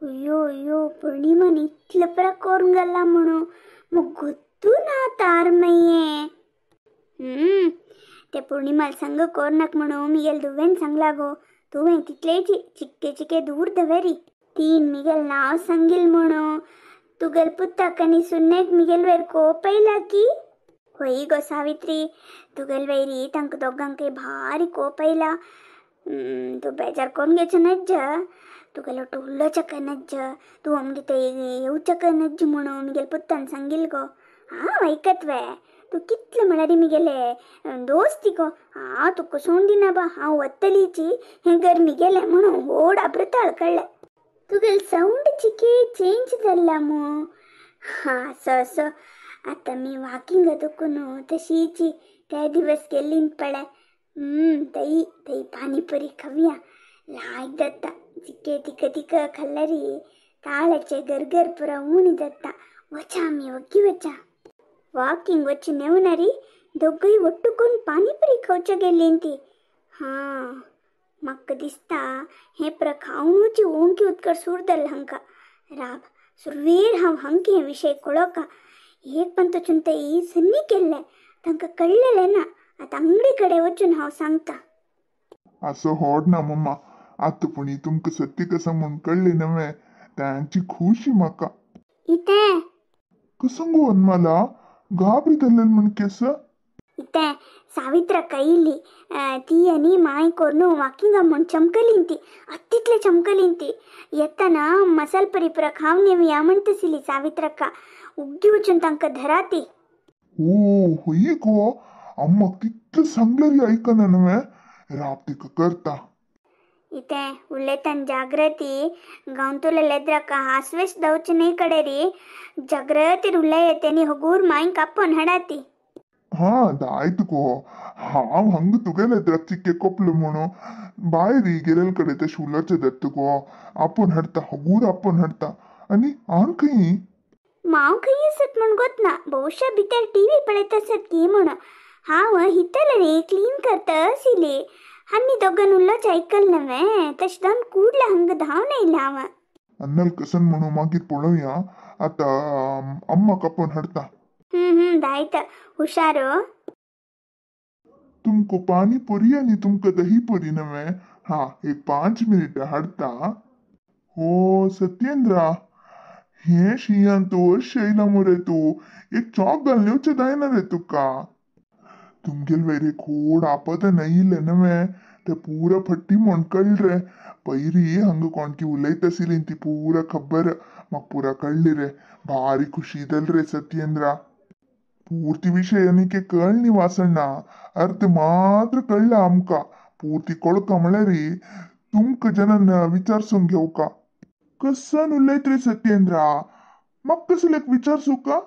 अय्यो अय्यो पूर्णिमान इतले परा करून गेला म्हणून मग गोत्तू ना तार मये. ते पूर्णिमाला संग कोरनक म्हणून मिगेल दुवेन सांगला गो. तुवें तितलेची चिक्के चिके दूर दवेरी तीन मिगेल नाव सांगील म्हणून तुगेल पुताक आनी सुन्नेक मिगेल वेर कोप येयला की? होय गो सावित्री, तुगेल वैरी तांकां दोगांकय भारी कोप येयला. तूं बेजार करून घेवचो नज्ज, तुगेलो टोल्लो नज्ज, तूं आमगे थंय येवचें नज्ज म्हणून मिगेल पुतान सांगील गो. हांव आयकत वे, तूं कितले म्हळ्यार मिगेले दोस्ती गो. हांव तुका सोडून दिना बा, हांव वतलीची हें घर मिगेलें म्हणून व्हड आब्रताळ कळ्ळें. तुगेल सावंड चिके चेंज जाल्ला मू. हां असो असो आतां मी वॉकिंग दुखून तशीची त्या दिवस गेल्लीन पळय. तई तई पानीपुरी खावया लायक जाता. चिके तिका तिका खाल्ल्यारी ताळाचे गरगर पुरा उणी जाता. वचा आमी वग्गी वचा. वॉकिंग वच नेवनारी दोगूय ಒಟ್ಟುಕೊಂಡು पानीपुरी खावच्या गेल्लीन ती. हां म्हाका दिसता हें परा खावनूच ओंकी उदकार सूर जाल्लो हांकां. राब सुरवेर हांव हांकां हे विशय कळोवका. एक पण तोचून ते सन्नी केल्लें तांकां कळ्ळेलें ना. आतां अंगडी कडेन वचून हांव सांगता. असं होड ना मम्मा, आतां पुणी तुमकां सत्य कसं म्हूण कळ्ळें नव्हे तांची खुशी म्हाका. इतें कसं गो मला गाबरी धरलेल म्हण केस? इतें सावित्रा कयली ती आनी माय कोरून वॉकिंगा म्हूण चमकलीन ती, अत्तितले चमकलीन ती. येतना मसाल पुरी पुरा खावन येवया म्हणटसिली सावित्रक्का. उग्गी वचून तांकां धरा ती. ओ होय गो, अम्माक तितलें सांगल्यारी आयकना नव्हे. राब तिका करता. इतें उलयतान जाग्रती गांवतुले लेद्राक हासवेस दवचे न्हय कडेरी जाग्रतीर उलय तेणी हगूर मांयक आपोवन हाडाती. हा दायत गो, हांव हांगा तुगेले चिक्के कोपलो म्हणून बायर गेलेल कडेन तशें उलोवचें दत्त गो. आपोवन हाडटा, हगूर आपोवन हाडटा. आनी आन खंय? मांव खंय आसत म्हूण गोतना, बहुशा भितर टीव्ही पळयत आसत की म्हणून. हांव हितले रे क्लीन करता आशिल्ली आनी दोगान उलोवचें आयकल नव्हे तशें जावन कुडल्या हांगा धांवन येयलें हांव. अन्नल कसन म्हणून मागीर पळोवया. आतां अम्माक आपोवन हाडटा. दायत हुशारो. तुमको पानी पुरी आनी तुमकां दही पुरी नव्हे? हा एक 5 मिनिटां हाडटा. हो सत्येंद्रा, हें शिंयान तूं अशें येयला मुरे तूं, एक चॉक घालून येवचें जायना रे तुका. तुमगेल वयर एक व्हड आपद येयलें नव्हे, ते पुरा फट्टी म्हण कळ्ळें रे. पयरी हांगा कोणकी उलयत आशिल्ली ती पुरा खबर म्हाका पुरा कळ्ळी रे. भारी खुशी जाली रे सत्येंद्रा. पूर्ती विशय आनीक कळ्ळी वासण्णा, अर्थ मात्र कळ्ळा आमकां. पूर्ती कळका म्हळ्यार तुमकां जनान विचारसूंक घेवका. कसन उलयत रे सत्येंद्रा, म्हाका कसलें विचारसूका?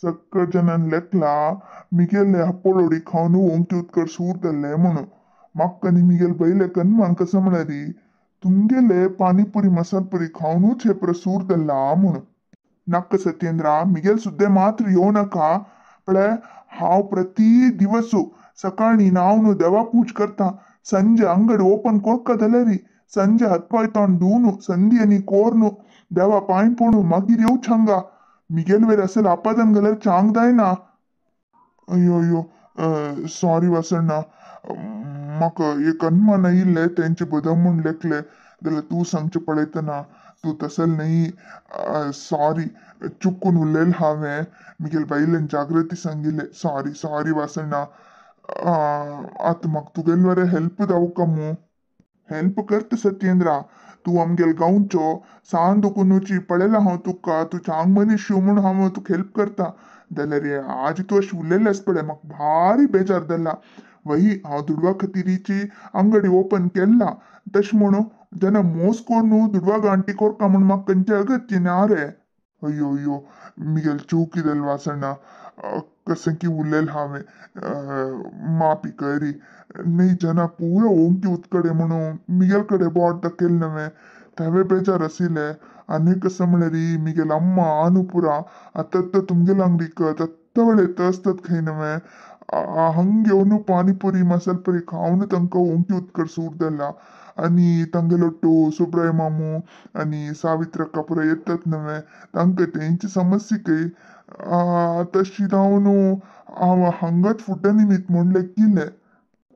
सगळ जनान लेखला मिगेले हप्पोलोडी खावन ओंकी उदकार सूर जाल्ले म्हणून. म्हाका आनी मिगेल बैले कन्मान कसं म्हळ्यार तुमगेले पानीपुरी मसालपुरी खावनूच हे पुरा सूर जाल्ला म्हणून. नाका सत्येंद्रा, मिगेल सुद्दां मात्र येवं नाका. पळय हांव प्रति दिवस सकाळी न्हावन देवा पूज करता, संजे अंगडी ओपन कोरका जाल्यार संजे हातपाय तोंड धुवन संदी आनी कोर्न देवा पांय पडून मागीर येवच हांगा. मिगेल वयर असेल आपादन घाल्यार चांग जायना. अय्यो अय्यो, सॉरी वासण्णा, म्हाका एक अनमान आयिल्लें तेंचे बदम म्हूण लेखले जाल्यार तूं सांगचें पळयतना तूं तसल न्ही. सॉरी, चुकून उलयलें हांवें. मिगेल बायलेन जागृती सांगिल्लें. Sorry sorry Vasanna. आतां म्हाका तुगेले वरे हेल्प जावका मू? हेल्प करता सत्येंद्रा, तूं आमगेल गांवचो सान दुकुनूची पळयला हांव तुका, तूं चांग मनीस म्हूण हांव तुका हेल्प करता. जाल्यार आज तूं अशें उलयलें आसा पळय, म्हाका भारी बेजार जाला. वही हांव दुडवा खातीरीची अंगडी ओपन केल्ला, तशें म्हणून जेन्ना मोस करून दुडवा गांठी कोरका म्हूण म्हाका खंयचें अगत्य ना रे. अय्यो अय्यो, मिगेल चूक जाली वासण्णा, कसं की उलयलें हांवें, माफी करी. न्ही जना पुरो ओंकी उत्कडे म्हणून मिगेल कडेन बोट दाखयलें नव्हे, तेवे बेजार आशिल्ले. आनी कसं म्हळ्यार मिगेल अम्मा आनुपुरा आतां तुमगेले अंगडीक तत्त वेळ आसतात खंय नव्हे. हंग येवन पानीपुरी मसालपुरी खावन तांकां ओंकी उत्कड सूर जाला. आनी तांगेलो सुब्राय मामू आनी सावित्रक्का पुरा येतात नवे तांकां तेंची समस्या खंय तशी जावन हांव हांगाच फुड्डा निमित्त म्हूण लेखिल्लें.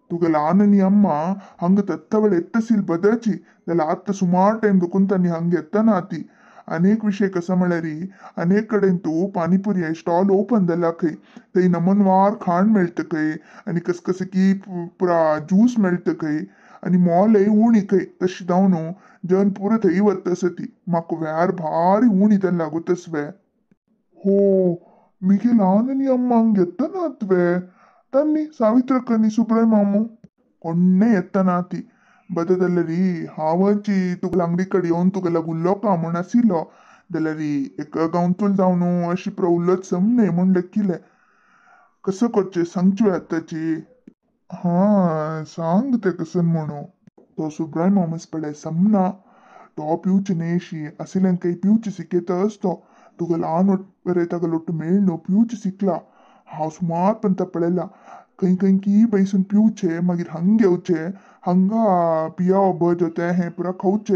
तुगे ल्हान आनी अम्मा हांगा तत्तवेळ एत्तसील बदची जाल्यार आतां सुमार टायम दुखून तांणी हांगा येतना ती. अनेक विशय कसो म्हळ्यार अनेक कडेन तूं पानीपुरी स्टॉल ओपन जाला खंय, थंय नमनवार खाण मेळटा खंय आनी कस कस की पुरा ज्यूस मेळटा खंय आनी मॉलय उणी खंय. तशें जावन जन पुरो थंय वता आसा ती. म्हाका व्यार भारी उणी जाल्या गो तसवे. हो मिगे ल्हान आनी अम्मा हांगा येतना वे तन्नी सावित्रक्का आनी सुब्राय मामू कोण्णें येतना ती. बरें जाल्यार हांवची तुगेल्या अंगडी कडेन येवन तुगेल्या उलोवका म्हूण आशिल्लो जाल्यार एक गांवतूल जावन अशी पुरो उलोत सम न्हय म्हूण लेखिल्लें. कसो करचें सांगचें आतांची. हां सांग तें कसन म्हणू. तो सुब्राय मामस पळय समना तो पिवचे न्हय शी आशिल्ल्यान काही पिवचे शिकयताच तो. तुका ल्हान बरें ताका लोट्टू मेळ न्हू पिवचे शिकला. हांव सुमार पंता पळयला खंय खंय की बैसून पिवचे मागीर हांग घेवचे हांगा पियाव भज तें हें पुरा खावचे.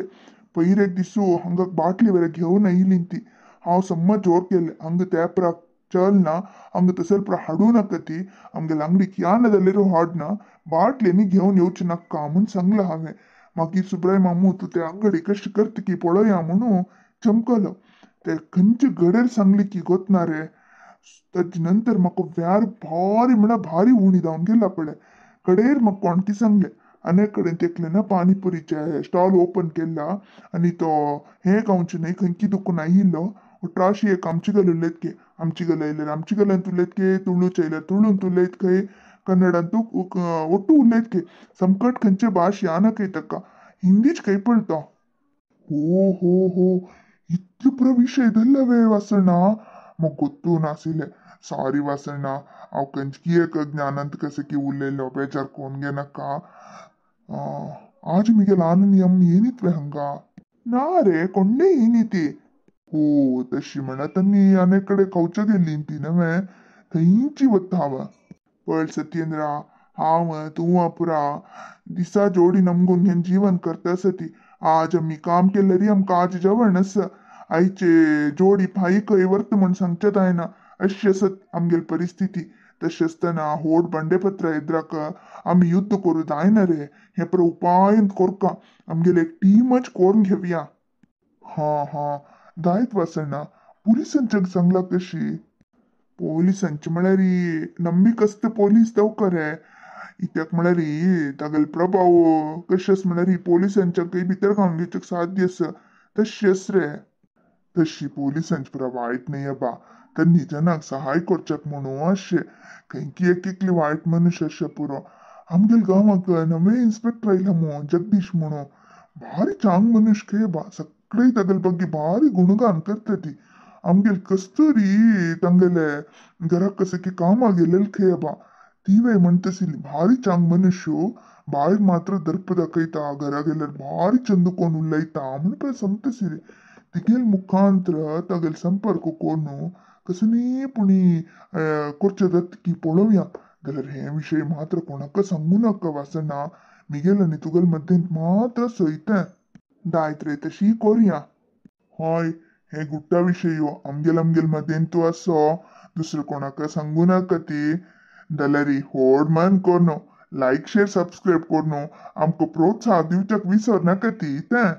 पयर एक दिसू हांगा बाटली बरें घेवन आयली ती. हांव समज जोर केलें हांगा त्या पुरा चल ना हांगा तसर पुरा हाडूं नाका ती आमगेल्या अंगडीक या ना जाल्यार हाडना बाटली घेवन येवचें नाका म्हूण सांगलां हांवें. मागीर सुब्राय मामू तूं ते अंगडी कशी करता की पळोवया म्हणून चमकलो. ते खंयचे घडेर सांगली की गोत ना रे. ताजे नंतर म्हाका व्यार भारी म्हळ्यार भारी उणी जावन गेला पळय. कडेर म्हाका कोणकी सांगलें अनेक कडेन तेकले ना पानीपुरीचे स्टॉल ओपन केला आनी तो हें गांवचें न्हय खंयकी दुखून आयिल्लो उट्राशी एक आमची गल उलयत के आमची गल आयल्यार आमची गलांत उलयत के तुळूच आयल्यार तुळूंत उलयत खंय कन्नडांत ಒಟ್ಟು उलयत के संकट खंयचे भाश या ना खंय ताका हिंदीच खंय पळता. हो हो हो इतले पुरो विशय धरला वे वासणा म्हाका गोत्तू नाशिल्लें. सॉरी वासणा हांव खंयची एक ज्ञानांत कशें की उलयलो बेजार कोण घेनाका. आज मिगे ल्हान आनी अम्म येनीत वे हांगा. ना रे कोण्णें येनी ती. हो तशी म्हणा तांणी आनी कडेन खावच्या गेल्ली ती नवें थंयची वता हांव. पळ सत्येंद्रा हांव तूं पुरा दिसा जोडी नमगून हें जीवन करता आसा ती. आज आमी काम केल्यार आमकां आज जेवण आसा. आयचे जोडी फाई खंय व्हरता म्हूण सांगचें जायना अशी आसत आमगेली परिस्थिती. तशें आसतना होड बंडेपत्र एद्राक आमी युद्ध करूं जायना रे. हें पुरो उपायंत कोरका आमगेली एक टीमच कोरून घेवया. हां हां जायत वासणा. पुलिसांच्या सांगला कशी. पोलिसांचे म्हळ्यार नंबीक आसता पोलीस दवकर रे. कित्याक म्हळ्यार तागेलो प्रभाव कशें आसा म्हळ्यार पोलिसांच्या भितर घालून घेवचें साध्य आसा तशी आसा रे. तशी पोलिसांचे पुरा वायट न्हय बा तांणी जनाक सहाय करच्याक म्हणून अशें खंयकी एक एकली वायट मनुष्य अशें पुरो. आमगेल्या गांवाक नवे इन्स्पेक्टर आयला मू जगदीश म्हणून भारी चांग मनुष्य खंय बा. सगळे तागेले ಬಗ್ಗೆ भारी गुणगान करता ती. आमगेली कस्तुरी तांगेले घराक कशें की कामाक गेलेले खंय बा. तीवय म्हणटा आशिल्ली भारी चांग मनुष्य भायर मात्र दर्प दाखयता घरा गेल्यार भारी चंद कोण उलयता म्हूण पळय सांगता आशिल्ली. तिगेल मुखांतर तागेलो संपर्क कोरून कसनी पुणी करचें जाता की पळोवया. जाल्यार हे विशय मात्र कोणाक सांगू नाका वासना. मिगेल आनी तुगेले मद्देंत मात्र सयतें. दायत रे तशी कोरया. हय हे गुट्टा विशय आमगेल आमगेल मदेंत तूं आसो दुसरें कोणाक सांगू नाका ती. जाल्यार व्हड मन कोरून लायक शेर सबस्क्रायब करून आमकां प्रोत्साहन दिवच्याक विसर नाका ती तें.